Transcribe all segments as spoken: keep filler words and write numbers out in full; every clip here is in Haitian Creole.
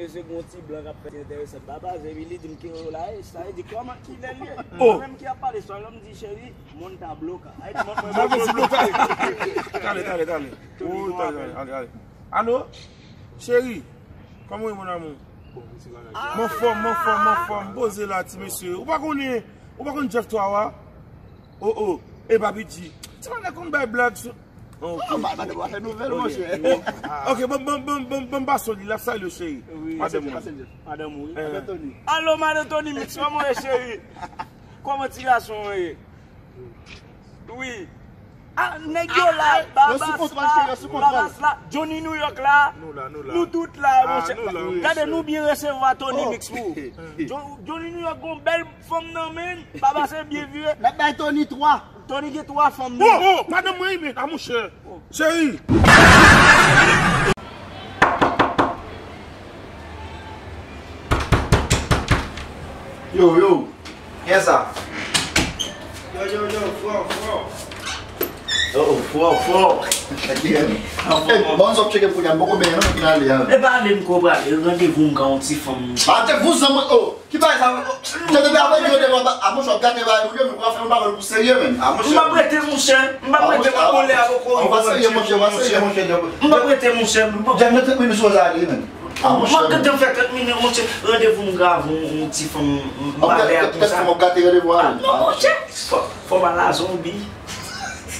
Mesye, gon ti blan k ap fè enteresan. Baba, Zebili di m ki yo la ye, sa vle di kòman ki lè l ye? Oh! Mwen menm ki ap pale swa lè m di cheri, monta bloka. Ay, mwen, mwen, mwen, mwen, tale, tale, tale. Oh, tale, tale, tale. Alo? Cheri, kòman w ye, mon amour? M anfòm, m anfòm, m anfòm. Poze la, ti mesye. Ou pa konnen, ou pa konn Jeff twa wa? Oh, oh. E Papi G. Ti nèg konn bay blag sou Oh, ok. Madanm w ap fè nouvèl, monchè. Ok, bon, bon, bon, bon, bon, m pase w li, l ap salye w, cheri. Wi, madanm mwen. Madanm ou, wi. Eh. Madanm Tony. Alo, madanm Tony Mix, kòman w ye, cheri? Kòman ti gason w ye? Wi. Ah, nèg yo la, Babas la, Babas la, Johnny New York la. Nou la, nou la. Nou tout la, monchè. Gade, nou byen resevwa Tony Mix pou ou. Jo-, Johnny New York gon bèl fanm nan men, Babas se byen vire. N ap bay Tony twa. Tony gen twa fanm. Oh, oh, madanm mwen, men, a monchè. Cheri. Yo, yo. Kiyès sa? Yo, yo, yo, fò, fò. Oh, oh, fò, fò. Bon, sòt tcheke pou y a, m poko benyen non, ki n ale a. E pa ale m ko prale, randevou m gen yon ti fanm. Ba te vouzan mwen, oh. Ki bagay sa? Tande, tande, avè yo devan, a monchè, w ap gate bagay moun yo, men w ap fè yon bagay pou serye, men. A monchè. M p ap rete, monchè. M p ap rete, m ap kole avè w. Ou pa serye, monchè, ou pa serye, monchè. M p ap rete, monchè. Jèm nan trant minit sou ale, men. A monchè. M ap gade m fè trant minit, monchè. Randevou m grave, yon, yon ti fanm, m, m pa vle a konsa. Tèt fanm w ap gate randevou a, men. Non, monchè. Fò, fò m al a zonbi.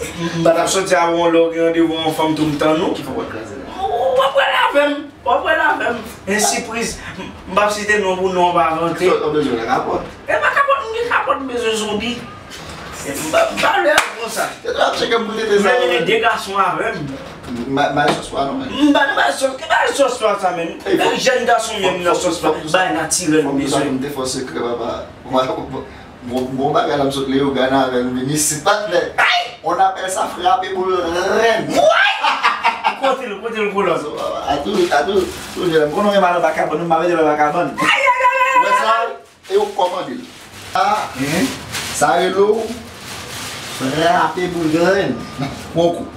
M pa t ap soti avè w lè w gen randevou yon fanm tou m tann ou. Ki fè w ap kraze la? Ou, ou ap prale avè m. W ap wè l avè m. En sipriz. M, m p ap site non pou non pa vante. Sa w bezwen nan kapòt? E pa kapòt, m gen kapòt, m bezwen zonbi. E m pa, m pa lè konsa. Se ta ap tcheke m pou tete sa. M vle mennen de gason avè m. M ba, bay sòs pwa non, men. M ba, m bay sòs, ki bay sòs pwa sa, men? Ey, fò, jèn gason menm nan sòs pwa. Bay natirèl m bezwen. Fò m te fò sekrè, papa. Bon, bon bagay la, m sot Leyogàn avè l, m vin isit, patnè. On appelle ça frape boule reine. Kote l, kote l, kolòn? Atou, atou, tou jè, m konnen w renmen al anba kabann, m pa mete l anba kabann. Ou wè sa? E yo kòmande l. Ah, sa rele w frape boule reine. Poko.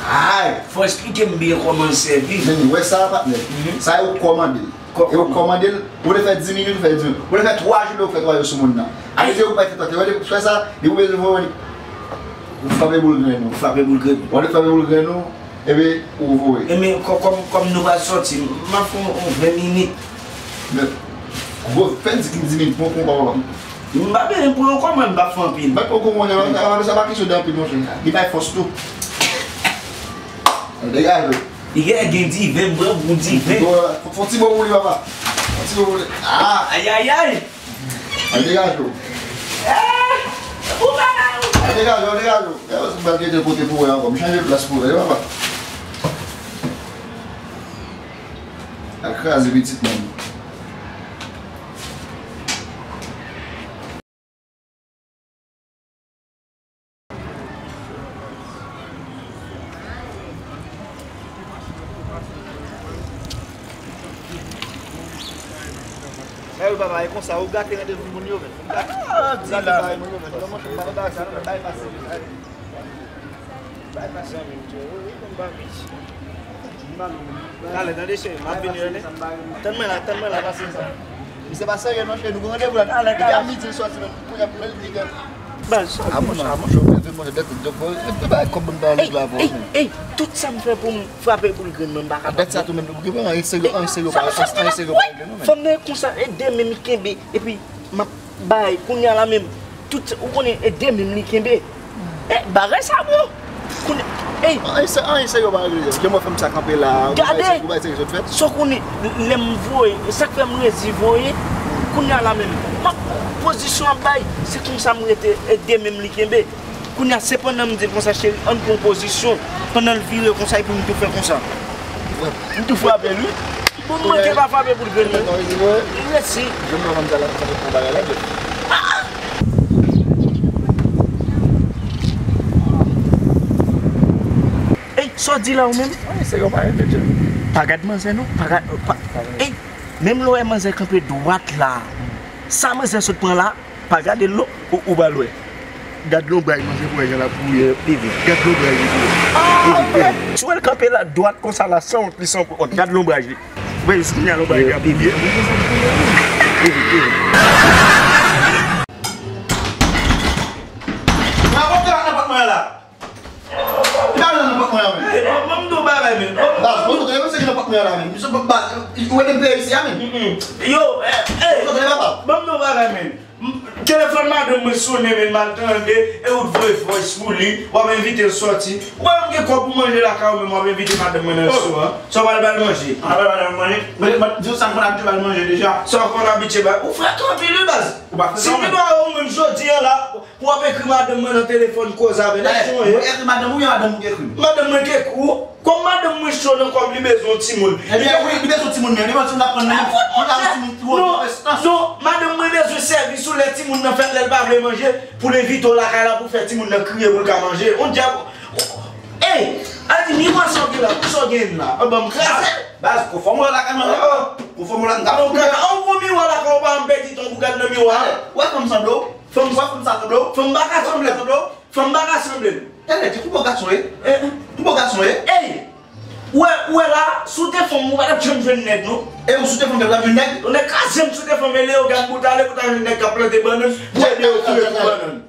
Ay! Fò eksplike m byen kòman l sèvi. Men, ou wè sa, patnè? Sa yo kòmande l. E ou kòmande l, ou te fè dis minit, ou fè dis minit. Ou te fè twa jou, ou fè twa jou sou moun nan. Sa vle di ou pa fè twa, ou fè sa, depi ou bezwen voye, ou frape boul grenn ou. Frape boul grenn. Ou te frape boul grenn ou, epi ou voye. E men, kò-, kòm, kòm nou pral sòti, m ap fè yon, yon ven minit. Men, gwo, fè dis minit, pran yon konpa. M pa bezwen pran yon konpa, m pa fè anpil. Mèt pran yon konpa, sa pa kesyon de anpil, monchè. Li bay fòs tou. Degaje w. Li gen, gen diven, m pran gou diven. Bon, fò, fò ti mo pou li, papa. Fò ti mo pou li. Ah! Ayayay! Al degaje w. Eh! Ou pa mal! Al degaje w, al degaje w. Eh, ou pa gentan pote pou wè ankò. M chanje plas pou wè, papa. Al kraze pitit mwen. Mèt papa, e konsa, ou gate randevou moun yo, men. Ou gate, ah, ou gate bagay moun yo, men. Kòman se bagay sa, non, men, bay pase. Bay pase, men, ou konn bagay. Talè, tande, cheri, m ap vini rele. Tann mwen la, tann mwen la. Misye pa serye non, cheri, nou gen randevou la. Talè, talè. Depi a midi l sòti menm, kounye a pou l degaje. Baz, sa a monchè, a monchè, ou bezwen monchè dèt, dèt, dèt, bay kòb ban nèg la pou ou menm. Ey, ey, tout sa m fè pou m frape boul grenn mwen, m pa kapab. Dèt sa tou menm, ou gen anyen serye, anyen serye, anyen serye pa regle non, men. Fanm nan konsa, e de men m kenbe, epi m ap bay, kounye a la menm, tout, ou konnen, e de men m li kenbe. E, bagay sa bon. Kounye, ey. Anyen se, anyen se yo pa regle. Gen mwen fè m sa kanpe la. Gade. Ou bay se, ou bay se, sot fèt. Sa w konnen, lè m voye, sa k fè m rezi voye. Kounye a la menm, m ap, pozisyon ap bay. Se konsa m rete, e de men m li kenbe. Kounye a, se pandan m di l konsa, cheri, ann pran pozisyon. Pandan l vire konsa, epi m tou fè konsa. M tou frape l, wi. Bon, m manke pa frape boul grenn mwen. M resi. Jwenn mwen sa la, sa fè pou bagay la, bèf. Ey, sa w di la ou menm? Wi, se yon bagay de Dye. Pa gad manzè non, pa gad, pa, ey, menm lè w wè manzè kanpe dwat la, sa manzè sot pran la, pa gade l non, ou, ou pral wè. Gad lonbray manzè pou wè jan l ap gouye pi vit. Gad lonbray li pou wè. Si w wè l kanpe la dwat konsa la, san wont, li san wont. Gad lonbraj li. Ou wè jis kounye a lonbraj li ap byen. Mwen ap antre nan pòt mwen an la. Li pa nan pòt mwen an menm. Hey, ban, ban m di w bagay, men. Baz, bon, nou konnen se ki nan pòt mwen an la menm. Misye, baz, ou wè depi isi a menm. Mm, mm. Yo, eh, eh. Ou konnen papa. Ban m di w bagay, men. M, telefòn madanm mwen sonnen, men m al tande, e ou t voye voice pou li, w ap envite l sòti. Ou pa menm gen kòb pou manje lakay ou, men w ap envite madanm mwen nan resto a. Sa w pral ba l manje? Mwen pral ba l manje. Men, men, di w sa m konn abitye ba l manje deja. Sa w konn abitye ba l? Ou frèt anpil, wi, baz. Ou pa frèt anpil. Si m te ba ou menm jodi a la, pou w ap ekri madanm mwen nan telefòn koze avè l, èske w ye? Mwen ekri madanm ou, oubyen madanm ou k ekri m? Madanm mwen k ekri w. Kòm madanm mwen cho nan kòb, li bezwen yon timoun. Ebyen, wi, li bezwen yon timoun, men li mande si m ta pran nan men. Li pa yon timoun ki wè prestans. Non, non, madanm mwen bezwen sèvis ou lè timoun nan fèt, lè l pa vle manje, pou l envite w lakay la, pou fè timoun nan kriye pou l ka manje. On dyab. Ey, al di miwa sa w gen la, pou sa w gen la. An ban m kraze. Baz, konfòm w lakay mwen. Konfòm w la, m ta fou. An gwo miwa lakay ou pa m pèdi tan pou gad nan miwa. Wè fanm sanble w. Fanm, wè fanm sa sanble w. Fanm pa ka sanble. Sanble w. Fanm pa ka sanble m. Tande, di ki bon gason ye. Eh, eh. Ki bon gason ye. Ey! Ou wè, ou wè la, si w te fanm, ou pa t ap janm jwenn nèg, non. E ou si w te fanm, w t ap jwenn nèg? Yon nèg ka janm si w te fanm, e Leyogàn pou w t ale, pou w ta jwenn nèg k ap plante bannann, pou w ede yo koupe pou bannann.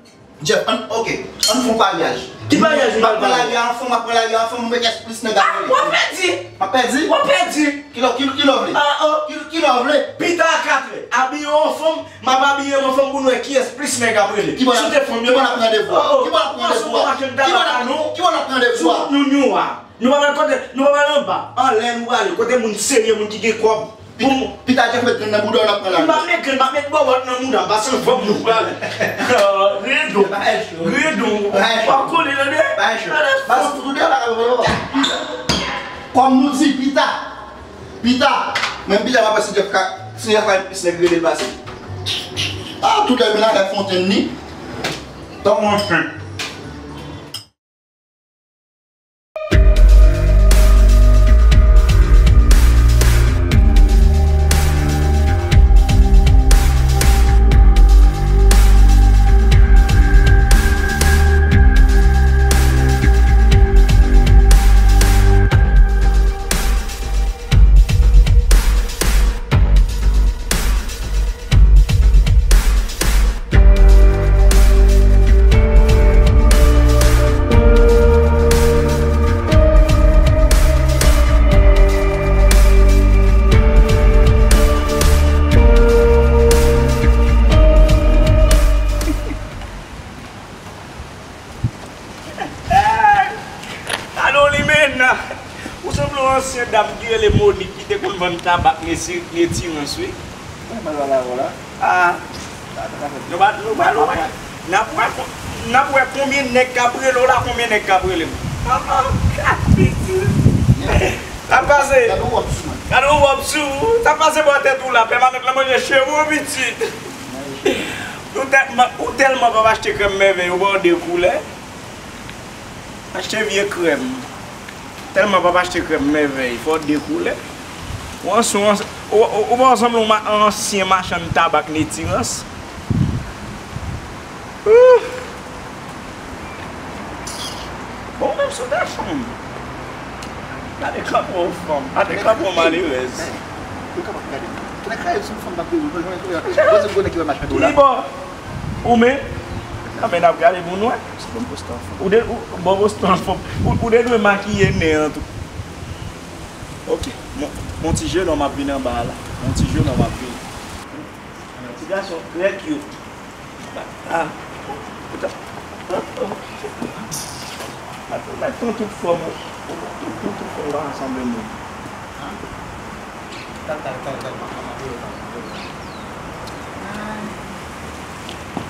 Jeff, ann, ok, ann fè yon paryaj. Ki paryaj nou pral pare? M ap pran lari a an fanm, m ap pran lari a an fanm, m wè kiyès plis nèg ap rele. Ah, w ap pèdi! M ap pèdi? W ap pèdi! Ki lè, ki, ki lè w vle? Ah, oh. Ki, ki lè w vle? Pita katrè, abiye w an fanm, m ap abiye m an fanm pou n wè kiyès plis nèg ap rele. Ki bò n ap pran randevou a? Ki bò n ap pran randevou a? Ki bò n ap pran randevou a? Nou, nou, nou a. Nou pa pral kote, nou pa pral anba. Anlè nou prale, kote moun serye, moun ki gen kòb. Pita, pita Jeff met grenn nan bouda w, n ap pran lari. M pa met grenn, m pa met bòbòt nan mouda m, paske fanm nou prale. Ridon. Ridon. W ap kole, tande? Baz, fout ou deyò la. Kòm nou di pita. Pita, menm pita m ap wè si Jeff ka, si Jeff ka plis nèg rele l pase. Ah, tout lè menaj la fontenn li. Tankou yon chen. Alon li menm nan. Ou sanble yon ansyen dam ki rele Monik ki te konn vann tabak Neti-, Netirans, wi. Ou mal pale avè w la. Ah. Nou pa, nou pa, nou pa. N ap wè kon-, n ap wè konbyen nèg k ap rele w la, konbyen nèg k ap rele m. Maman, kat piti. Sa pase? Gade yon wòb sou mwen. Gade yon wòb sou ou. Sa pase bò tèt ou la? Pèmanant lan manje cheve w pitit. Ou tèlman, ou tèlman p ap achte krèm mèvèy, ou ba w de koulè. Achte vye krèm. Tèlman p ap achte krèm mèvèy, fò de koulè. Ou ansou, ou, ou, ou pa sanble yon ma-, ansyen machann tabak Netirans. Ouh. Bon, menm si w te fanm. Gade kanpe w fanm. Gade kanpe w malerèz. Ou kapab gade. Nan kay sou fanm pa bezwen, pa jwenn koulè. Bon, se gwo nèg ki wè machann do la. Ki bò? Ou menm? Nan men n ap gade pou nou wè. Ou de, ou, bon, bon, bon, ou, ou te dwe makiye nen an tou. Ok. Mon, mon ti jenòm ap vin anba a la. Mon ti jenòm ap vin. Ti gason trè cute. Ah. Ou ta, ou, ou, ou, ou, tout fòm, tout, tout, tout fòm pa sanble moun. Tal, tal, tal, tal, m ap, m ap voye, m ap voye.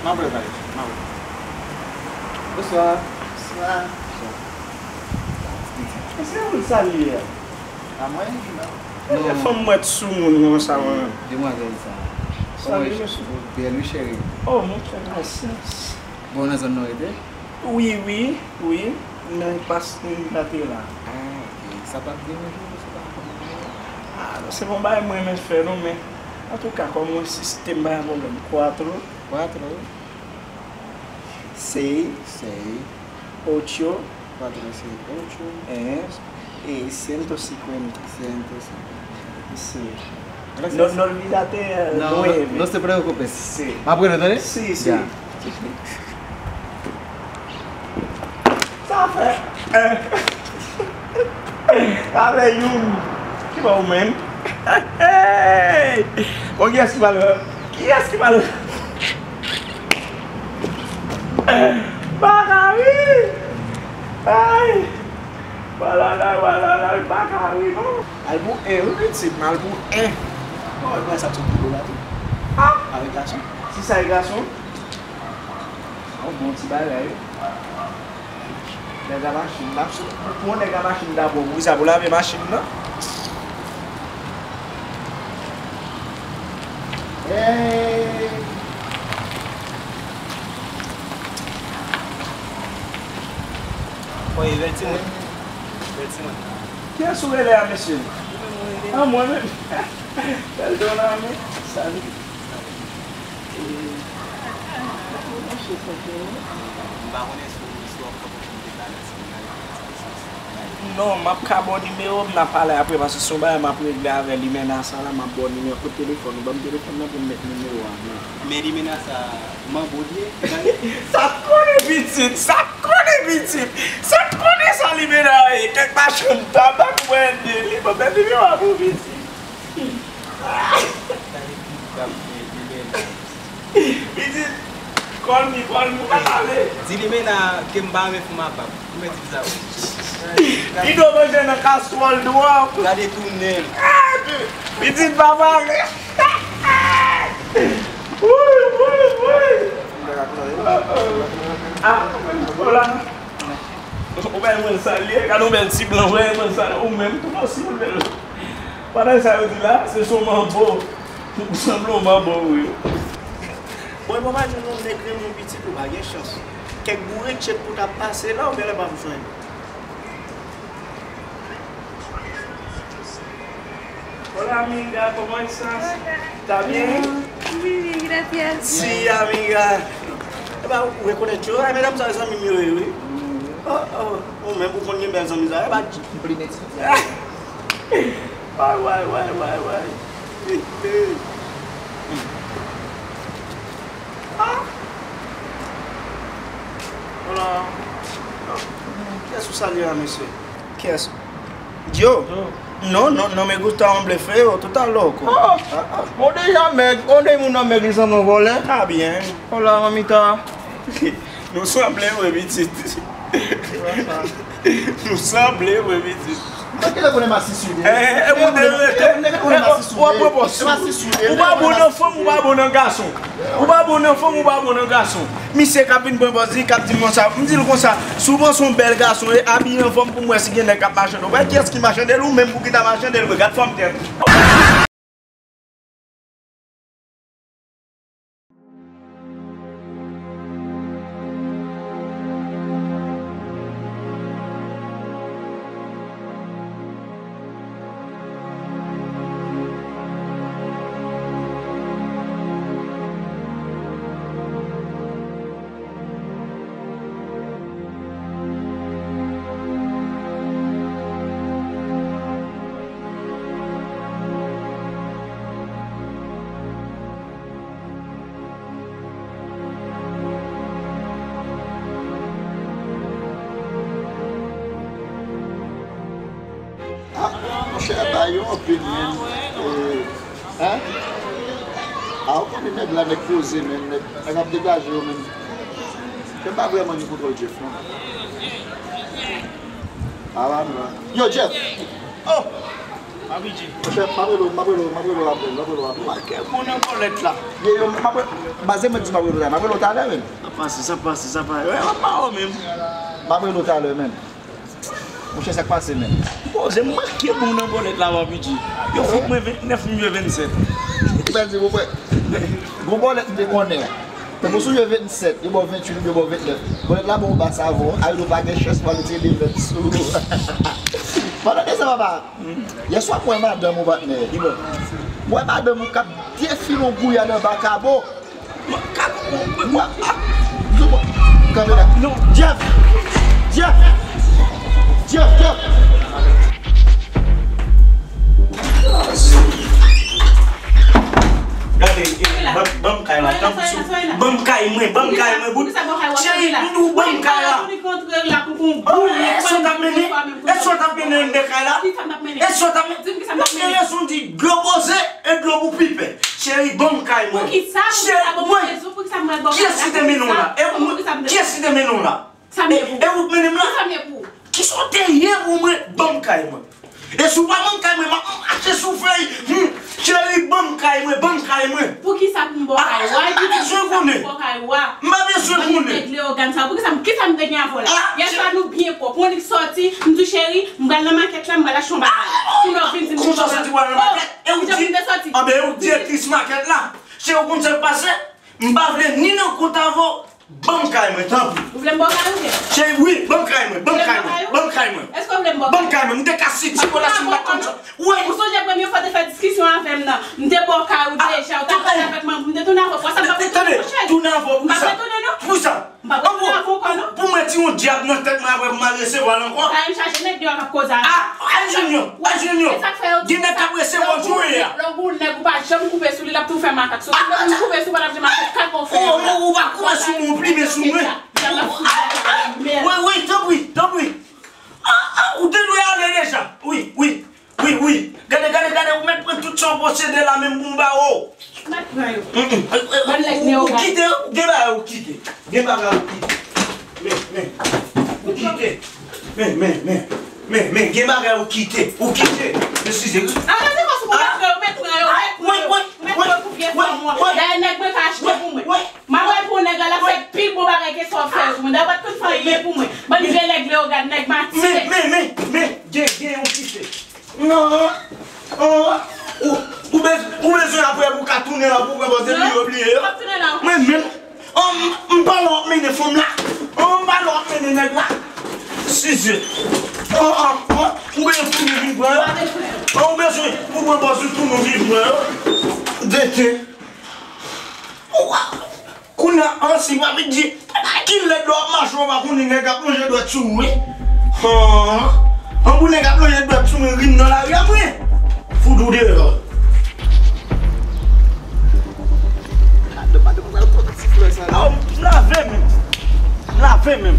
M ap voye, m ap voye. Bonswa. Bonswa. Mesye, ou salye a? A mwen? Non. Fanm mwèt sou moun konsa, mwen. Demwazèl sa. Salye, mesye. Bèl, wi, cheri. Oh, monchè, pasyans. Bon, nan zòn nan w rete? Wi, wi, wi. Men pas, m pa te la. Ah, ok. Sa p ap deranje w, se pa yon pwoblèm. Ah, se yon bagay mwen renmen fè, non, men antouka, kòm mwen sistèm pa yon pwoblèm. Kwatro. Kwatro. Sei. Sei. Ocho. Cuatro cincuenta y ocho. Eh. Eh, ciento cincuenta. Ciento cincuenta. Sí. Gracias. No, no olvídate, eh, no, nueve. No se preocupe. Sí. Mwen ap rele, tande? Sí, sí. Ya. Sa fè, eh, sa fè youn. Ki ba ou menm? Bon, kiyès ki pral? Kiyès ki pral? Baka wi! Ay! Wala la, wala la, baka wi, non. Al pou en, wi, pitit, m al pou en. Bon, e sa tout pou la tou. Ah! Avèk gason. Si sa e gason, se yon bon ti bagay, wi. Nèg a machin, m ap sou, pou, pou yon nèg a machin dabò, pou sa, pou lave machin nan. Hey! Oye, vèti mwen. Vèti mwen. Kiyès ou rele a, mesye? Ah, mwen menm. Bèl dona, men. Salut. M pa konnen si w, si w ap kapab pou m te pale ansanm nan. Non, m ap ka ba w nimewo m, n a pale apre, paske se yon bagay m ap regle avè limena sa la, m ap ba w nimewo. Kote telefòn ou? Ban m telefòn nan pou m met nimewo a, non. Men limena sa, manbo l ye. Sa t konnen pitit, sa t konnen pitit, sa t konnen sa limena ye. Kèk machann tabak mwen de li, ban m met nimewo a pou pitit. Pitit, call me, call me, ou ka pale. Di limena ke m pa renmen fanm a bab. Ou mèt di sa, wi. Li dwe manje nan kastwòl dwòp. Gade tounen l. Ah, pitit pa pale. Woy, woy, woy. Ah, hola. Ou bay mwen sa l ye, gade yon bèl ti blan, ou bay mwen sa l, ou menm tou posib bèl. Pandan sa yo di la, se sou manbo. Ou sanble yon manbo, wi. Bon, e bon, pa jwenn yon nèg renmen yon pitit, ou pa gen chans. Kèk boure tchèt pou t ap pase la, ou genlè p ap jwenn. Hola, amiga, ¿cómo estás? ¿Está bien? Muy bien, gracias. Sí, amiga. E ba, ou rekonèt yo? Ay, medam sa yo zanmi m yo ye, wi. Oh, oh, ou menm ou konn gen bèl zanmi sa yo, e ba. M plen etidyan. Way, way, way, way, way. Ah. Hola. Kiyès ou salye a, mesye? Kiyès? Yo. Yo. No, no, no me gusta hombre feo, tú estás loco. Oh, ah, ah. Ou deja mèg, ou de moun nan mèg, li sanble yon vòlè. Ah, bien. Hola, mamita. Nou sanble vre, pitit. Nou sanble vre, pitit. Mwen genlè konnen masisi de. Eh, eh, mwen genlè konnen masisi de. Ou pa bon nan fanm, ou pa bon nan gason. Ou pa bon nan fanm, ou pa bon nan gason. Misye k ap vin pran pòz li, k ap di m konsa. M di l konsa, si w panse w bèl gason, e abiye anfòm pou m wè si gen nèg k ap machande w. Wè kiyès ki machande l, ou menm pou ki ta machande l, vre, gad fòm tèt. Ah, monchè, ba yo anpil, men. Eh, hein? Ah, ou konnen nèg la, nèg poze, men. Nèg, nèg ap degaje yo, men. Kè m pa vrèman gen kontwòl Jeff, non. Ah, ba, non. Yo, Jeff! Oh! Papi G. Monchè, m ap rele w, m ap rele w, m ap rele w apre, m ap rele w apre. Manke bon nan bòlèt la. Yo, yo, m ap re-, baz, se mwen di m ap rele w talè, m ap rele w talè, men. Sa pase, sa pase, sa pase. Wè, w ap ba w menm. M ap rele w talè, men. Monchè, sa k pase, men? Poze, m manke bon nan bòlèt la, Papi G. Yo fout mwen vennèf, m jwe vennsèt. Ou pèdi, bon, frè. Gon bòlèt m te konnen. Tankou si w jwe vennsèt, yo ba w venntuit, yo ba w vennèf. Bòlèt la bon ou ba savon, Arido pa gen chans pou al retire de vèt sou ou. Pandan de sa, papa, yèswa m wè madanm ou, patnè. M wè madanm ou k ap defile yon gouyad anba kabo. Kanpe la. Non. Jeff! Jeff! Gade, eh, ban, ban m kay la, tanpri sou, ban m kay mwen, ban m kay mwen, bout. Cheri, m di w ban m kay la. Èske w t ap mennen? Èske w t ap mennen m de kay la? Èske w t ap mennen? Ou gen rezon di dlo poze e dlo pou pipe. Cheri, ban m kay mwen. Cheri, mwen. Kiyès ki te mennen w la? E mwen, kiyès ki te mennen w la? Sa m ye pou ou? E ou k mennen m la? Sa m ye pou ou? Kisa w te ye pou mwen? Ban m kay mwen. E si w pa ban m kay mwen, m ap mache sou fèy. Hmm. Cheri, ban m kay mwen, ban m kay mwen. Poukisa pou m ba w kay wa? M pa bezwen konnen. M pa bezwen konnen. Nèg Leyogàn sa, poukisa m, kisa m te gen avè w la? Yè swa nou byen pwòp. Ou konn li k sòti, m di w, cheri, m pral nan makèt la, m pral achte yon bagay. Pou lè w vin di m konsa w sòti w al nan makèt? E ou di, anben, e ou direktris makèt la. Cheri, ou konn sa k pase? M pa vle ni nan kont avè w. Ban m kay mwen, tanpri. Ou vle m ba w kay ou byen? Cheri, wi, ban m kay mwen, ban m kay mwen, ban m kay mwen. Èske w vle m ba w kay? Ban m kay mwen, m te ka siti kòla si m pa t konn sa. Wi. Ou sonje premye fwa w te fè diskisyon avè m nan? M te ba w kay ou deja, ou t ap pale avèk manman, m te tounen avè w, sa m pa vle tounen non, cheri. Tounen avè w pou kisa? M pa vle tounen non. Pou kisa? M pa vle tounen avè w ankò non. Pou mwen ti yon dyab nan tèt mwen apre pou m al resevwa l ankò. Kay m chaje nèg deyò k ap koze avè m. Ah, al jwenn yo, al jwenn yo. Gen nèg k ap resevwa w jounen an. Lè w gen yon nèg ou pa janm koupe sou li, l ap tou fè makak sou ou. Si w te konn koupe sou mwen, l ap janm ap fè kòk ou fè yo. Ou pa koupe sou mwen, ou plimen sou mwen. Wi, wi, tanpri, tanpri. Ah, ah, ou te dwe ale deja. Wi, wi, wi, wi. Gade, gade, gade, ou mèt pran tout sa w posede la menm pou m ba w. Mèt pran yo. Ou kite, ou gen bagay ou kite. Gen bagay ou kite. Men, men. Ou kite. Men, men, men. Men, men, gen bagay ou kite. Ou kite. Mezanmi. Arete fòs ou mèt pran yo, mèt pran yo, mèt pran yo. Mèt pran yo pou vye fanm ou an. Dayè nèg mwen ka achte pou mwen. M ap al pou nèg la, l ap fè pi bon bagay ke sa w fè pou mwen. Dayè w pa t konn fè anyen pou mwen. Bann vye nèg Leyogàn, nèg Matye. Men, men, men, men, gen, gen yon kite. Non, oh, ou, ou bez-, ou bezwen apre pou w ka tounen la pou w pran pòz epi yo bliye yo. Non, m ap tounen la. Mwen menm, oh, m, m pa la w ap mennen fanm la. Oh, m pa la w ap mennen nèg la. Sizye. Oh, oh, oh, ou bezwen tounen vin pran yo. Oh, ou bezwen pou w pran pòz ou tounen vin pran yo. Dete. Kounye a, an, si papi di, kilè dlo ap mache, w pa konnen nèg ap lonje dwèt sou ou, wi. Han, an pou nèg ap lonje dwèt sou mwen, ri m nan lari a mwen. Fout ou deyò. Ah, m lave menm. M lave menm. M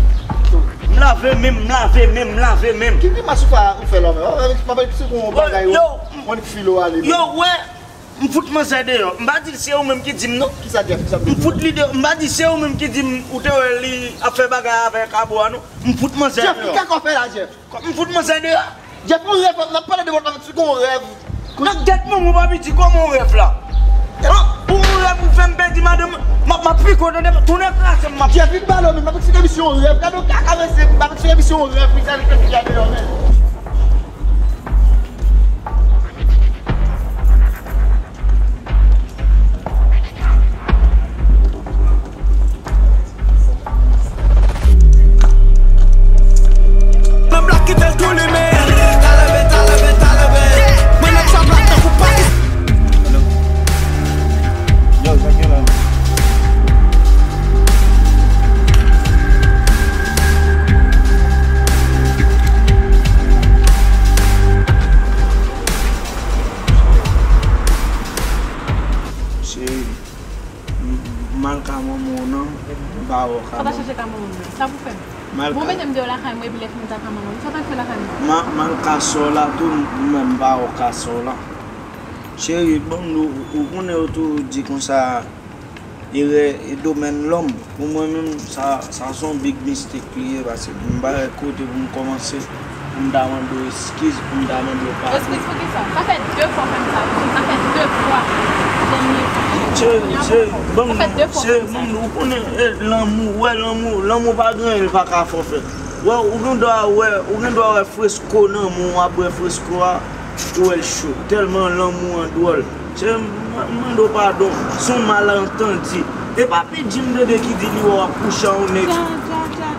lave menm, m lave menm, m lave menm. Ki grimas ou fè, ou fè la menm? Papi, se kon bagay yo. Yo, mwen filo ale. Yo, wè. M fout manzè deyò. M pa di l se ou menm ki di m non. Kisa Jeff, kisa Jeff? M fout li deyò. M pa di se ou menm ki di m ou te wè li ap fè bagay avèk abo a non. M fout manzè deyò. Jeff, ki kaka w fè la, Jeff? M fout manzè deyò. Jeff, yon rèv, n ap pale de mòt la, se yon rèv. Nan gèt manman w pa piti, kòman yon rèv la? Yon rèv ou fè m pèdi madanm, m ap, m ap piko tande, tounen kraze m, m ap. Jeff, vin pale w menm, n ap eksplike misye yon rèv. Gade yon kaka mesye, n ap eksplike misye yon rèv, wi, sa li fè fi a deyò menm. Nan blòk kite l tou limen. Talebe, talebe, talebe. Mwen met sa blòk tankou Pakistan. Yo, sa gen la. Cheri, m, m al ka manman w nan, m pa wè w ka manman. Sa w ta chache ka manman m nan? Sa pou fè m? Bon, mete m deyò lakay mwen, epi lè fini ta ka manman m. Sa w ta fè lakay mwen? M, m al ka sè w la tou, m, m pa wè w ka sè w la. Cheri, bon, ou, ou konnen yo toujou di konsa, erè e domèn lòm. Pou mwen menm, sa, sa se yon big mistake li ye, paske m pa wè kote pou m kòmanse, pou m ta mande w eskiz, pou m ta mande w padon. Eskiz pou kisa? Sa fè de fwa w fè m sa, wi. Sa fè de fwa. Cheri, cheri, ban m, cheri, ban m, ou konnen, e, lanmou, wè lanmou, lanmou pa gen anyen l pa ka fè w fè. Wè, ou gen dwa wè, ou gen dwa wè fresko nan men w, w ap bwè fresko a, ou wè l cho. Tèlman lanmou an dwòl. Se m, m mande w padon, se yon malantandi. E pa P J m tande ki di li wè w ap kouche a yon nèg. Dja, dja, dja.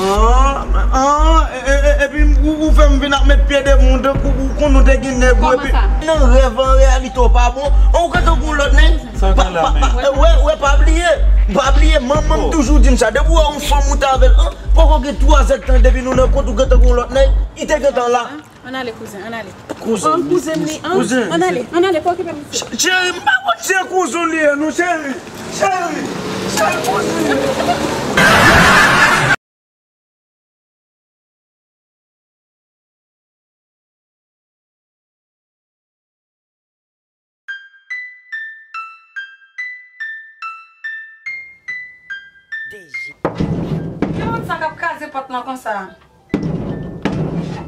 Ah, ah, e, e, e, epi ou, ou fè m vin ap met pye devan w tankou ou konn ou te gen nèg ou, epi nan rèv, an reyalite w pa bon. An, ou ka tankou yon lòt nèg. Sa w gen la menm? Wè, wè, pa bliye. Pa bliye, manman m toujou di m sa. Depi w wè yon fanm ou t avè l, an, poko gen twa zèdtan depi nou nan kont, ou gen tankou yon lòt nèg. Li te gentan la. Ann ale, kouzen, ann ale. Kouzen. An, kouzen li, an. Kouzen. Ann ale, ann ale, pa okipe misye. Cheri, m pa konn si se kouzen li ye, non, cheri. Cheri, cheri, kouzen. Ki moun sa k ap kraze pòt lan konsa?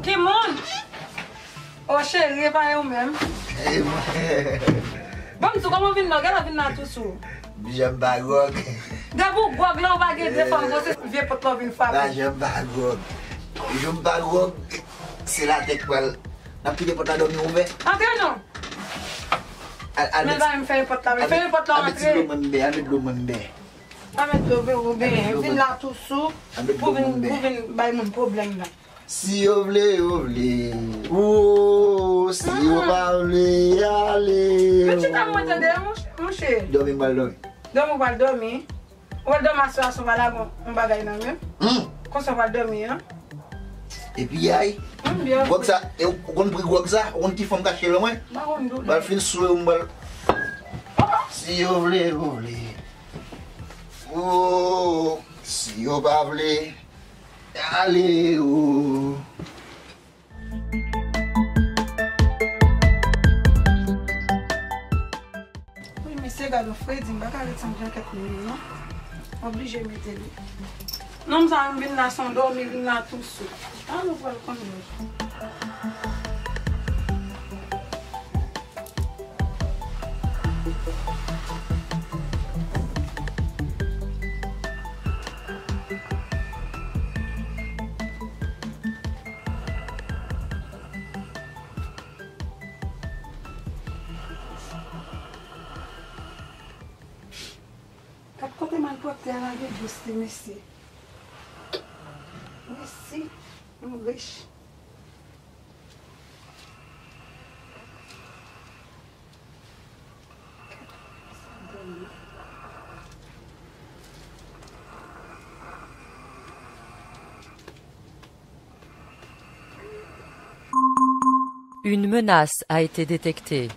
Ki moun? O cheri, e pa ou menm. Bon, m di w kòman w vin la, w genlè vin la tou sou. Jan m pa gwòg. Depi w gwòg la, ou pa gen de fanm, bon, se vye pòt la w vin frape. Jan m pa gwòg. Jou m pa gwòg, se latè k pral. N ap kite pòt la dòmi ouvè. Antre non. Al, al, men ba m fèmen pòt la, men fèmen pòt la, antre. Al met dlo mwen m bè, al met dlo mwen m bè. Pa met dlo, Vero, ben, vin la tou sou pou vin, pou vin bay moun pwoblèm la. Si yo vle, yo vle. Woo, si yo pa vle, ale. Men ti tanm mwen tande, monchè. Dòmi, m pral dòmi. Dòmi, ou pral dòmi. Ou pral dòmi aswè a, si w pa lage yon bagay nan men. Konsa w pral dòmi, an. Epi, ay. Gwòg sa, e, ou konn pri gwòg sa? Ou konn ki fanm kache lè mwen? M pa konn tou. Pral fin sou yo, m pral. Si yo vle, yo vle. Woo, si yo pa vle, ale o. Wi, mesye, gad yon fredi, m pa ka ret san jankèt mwen non. M oblije mete li. Nonm sa menm vin la san dòmi, vin la tou sou. A, nou pral konn li. Gad kote malpwòpte a lage dous li, mesye. Mèsi, m rich. Une menace a été détectée.